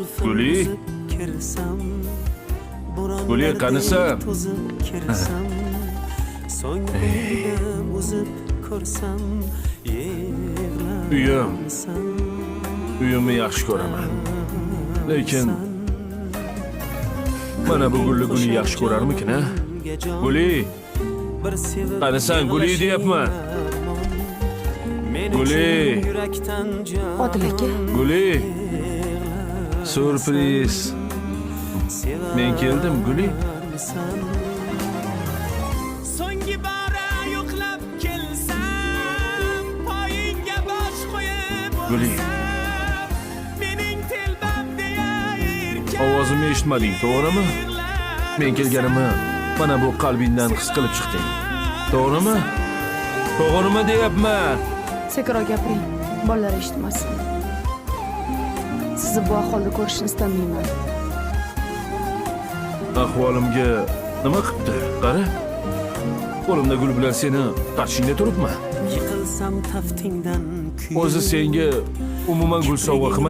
Zulfin Guli? uzib kirsam, Guli, qanisan? to'zib kirsam, so'ng umidim uzib ko'rsam, Uyim. yig'larsan. Uyimni yaxshi ko'raman. Lekin mana bu gulli guli yaxshi ko'rarmikin, a? Guli, Bir sevib qanisan, Guli deyapman. Men Guli. uchun yurakdan jon. Odil aka. Guli. Syurpriz. Men keldim, Guli. Sevarmisan? So'nggi bora yo'qlab kelsam, poyingga bosh qo'yib Guli. o'lsam, mening telbam deya erkam. Ovozimni eshitmading, to'g'rimi? Men kelganimni mana bu qalbingdan his qilib chiqding. To'g'rimi? To'g'rimi deyapman. Sekinroq gapiring, bolalar eshitmasin. Sizni bu ahvolda ko'rishni istamayman. Ahvolimga nima qilibdi? Qara. Qo'limda gul bilan seni qarshingda turibman. Yiqilsam taftingdan kuyib, O'zi senga umuman gul sovg'a qilma.